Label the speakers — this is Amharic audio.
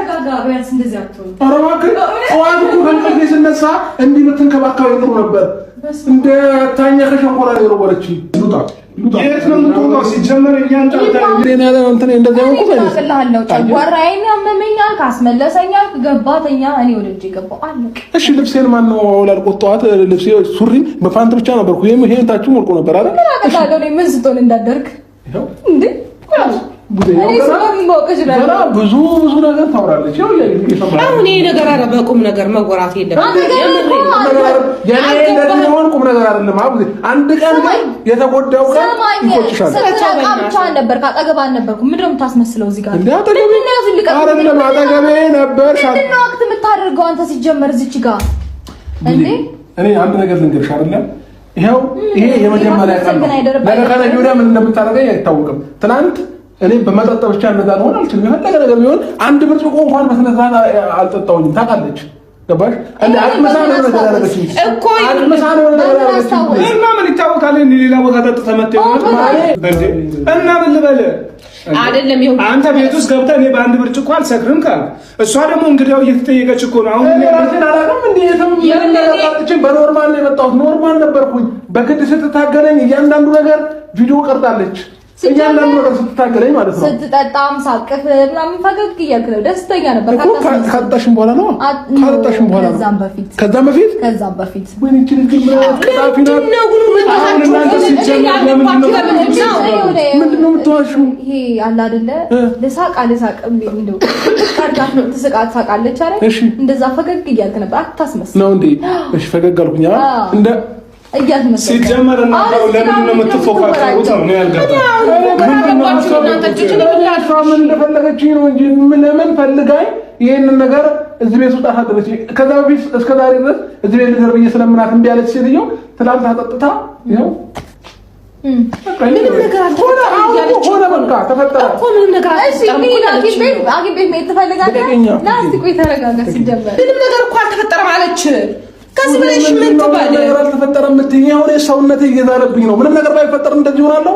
Speaker 1: ተረጋጋ። ቢያንስ እንደዚህ አትሆን።
Speaker 2: ኧረ እባክህ ጠዋት እኮ ከእንቅልፌ ስነሳ እንዲህ ብትንከባከበኝ ጥሩ ነበር። እንደ ታኛ ከሸንኮራ ነው የወረወረችኝ። ልውጣ ልውጣ።
Speaker 3: የት ነው የምትወጣው? ሲጀመር እኛን ጠርተህ
Speaker 2: እኔ ያለ እንትን እንደዚህ ሆንኩት አይደል?
Speaker 1: አቅልሃለሁ። ጨጓራዬን ያመመኛል፣ ካስመለሰኛል፣ ገባተኛ እኔ ወደ እጄ ገባሁ። አለቀ።
Speaker 2: እሺ ልብሴን ማን ነው አውላልቆት? ጠዋት ልብሴ ሱሪ በፓንት ብቻ ነበርኩ። ይሄን ታችም ወልቆ ነበር አይደል?
Speaker 1: ምን አቅልሃለሁ? እኔ ምን ስትሆን እንዳደርግ
Speaker 2: ይኸው
Speaker 1: እንዴ?
Speaker 2: ጉዴ
Speaker 1: እኔ
Speaker 2: ነው።
Speaker 1: ስለምን ማወቅ
Speaker 2: ገና
Speaker 1: እችላለሁ?
Speaker 2: ብዙ ብዙ ነገር ታወራለች። ያው እየሰማህ
Speaker 4: አሁን ይሄ ነገር ኧረ በቁም ነገር መወራት የለበትም። የምሬን ነው።
Speaker 2: የኔ እንደዚህ መሆን ቁም ነገር አይደለም። አቡዜ አንድ ቀን ግን የተጎዳው ቀን
Speaker 1: ስማኝ፣
Speaker 2: ይቆጭሻል።
Speaker 1: ስትነቃ ብቻህን ነበርክ፣ አጠገብህ አልነበርኩም። ምንድን ነው የምታስመስለው እዚህ ጋር?
Speaker 2: እንዴ አጠገቤ
Speaker 1: ምንድን ነው ያዙ ልቀቁኝ?
Speaker 2: አይደለም አጠገቤ ነበር።
Speaker 1: ምንድን ነው act የምታደርገው አንተ ሲጀመር እዚች ጋር እንዴ?
Speaker 2: እኔ አንድ ነገር ልንገርሽ አይደለም ይኸው ይሄ የመጀመሪያ ቀን ነው። ነገ ከነገ ወዲያ ምን እንደምታደርገኝ አይታወቅም። ትናንት እኔ በመጠጥ ብቻ እንደዛ ልሆን አልችልም። የፈለገ ነገር ቢሆን አንድ ብርጭቆ እንኳን በስነ ስርዓት አልጠጣሁኝም። ታውቃለች። ገባሽ? እንደ አቅምሳ ነው ነገር ያደረገችኝ
Speaker 4: እኮ
Speaker 2: አቅምሳ ነው ነገር ያደረገችኝ።
Speaker 3: እና ምን ይታወቃል? እኔ ሌላ ቦታ ጠጥተህ መጥተህ ይሆናል እንዴ? እና ምን ልበልህ?
Speaker 4: አይደለም ይኸው
Speaker 3: አንተ ቤት ውስጥ ገብተህ እኔ በአንድ ብርጭቆ አልሰክርም ካልክ፣ እሷ ደግሞ እንግዲያው እየተጠየቀች እኮ ነው አሁን።
Speaker 2: እኔ ራሴን አላውቅም። እንደ የትም ምንም ነገር ጠጥቼ በ normal ነው የመጣሁት። Normal ነበርኩኝ። በግድ ስትታገለኝ እያንዳንዱ ነገር ቪዲዮ ቀርጣለች። እያንዳንዱ ነገር ስትታገለኝ ማለት ነው።
Speaker 1: ስትጠጣም ሳቅፍ ምናምን ፈገግ እያልክ ነው፣ ደስተኛ ነበር።
Speaker 2: እኮ ካጠጣሽም በኋላ ነው። ካጠጣሽም በኋላ ነው።
Speaker 1: ከዛም በፊት
Speaker 2: ከዛም በፊት
Speaker 1: ከዛም በፊት
Speaker 2: ወይኔ ይህቺ ልጅ ግን ምን አይነት ቀጣፊ ናት?
Speaker 4: ምንድነው ግን
Speaker 3: አሁን እናንተ ሲጀመር ለምንድን ነው
Speaker 2: ምንድን ነው የምትዋሺው?
Speaker 1: ይሄ አለ አይደለ ልሳቅ አልሳቅ እንደው ትስቃ ትሳቃለች አይደል?
Speaker 2: እሺ።
Speaker 1: እንደዛ ፈገግ እያልክ ነበር። አታስመስል
Speaker 2: ነው እንዴ? እሺ ፈገግ አልኩኝ።
Speaker 1: አዎ።
Speaker 2: እንደ
Speaker 1: እያስመሰልክ
Speaker 3: ሲጀመር እናንተ
Speaker 1: አሁን እዚህ ጋር
Speaker 3: ለምንድን ነው የምትፎካከሩት? ነው እኔ ያልገባኝ።
Speaker 2: እሷ ምን እንደፈለገችኝ ነው እንጂ ለምን ፈልጋኝ ይሄንን ነገር እዚህ ቤት ውስጥ አሳደረች። ከዛ በፊት እስከ ዛሬ ድረስ እዚህ ቤት ልደር ብዬ ስለምናት እምቢ አለች ሴትዮ። ትናንት አጠጥታ ይኸው
Speaker 4: ምንም ነገር አልተፈጠረም እያለች
Speaker 2: ሆነ፣ በቃ ተፈጠረ
Speaker 4: እኮ ምንም ነገር
Speaker 1: እሺ
Speaker 4: አልተፈጠረም እኮ
Speaker 1: ምን
Speaker 4: እያለች
Speaker 1: ሐኪም ቤት ሐኪም ቤት መሄድ ትፈልጋለህ?
Speaker 2: ልቀቀኝ።
Speaker 1: ና እስኪ ቆይ ተረጋጋ። ሲጀመር
Speaker 4: ምንም ነገር እኮ አልተፈጠረም አለች። ከዚህ በላይ እሺ ምን
Speaker 2: ምንድነው
Speaker 4: ትባል?
Speaker 2: ምንም ነገር አልተፈጠረም የምትይኝ? አሁን ሰውነቴ እየዛለብኝ ነው። ምንም ነገር ባይፈጠር እንደዚህ እሆናለሁ።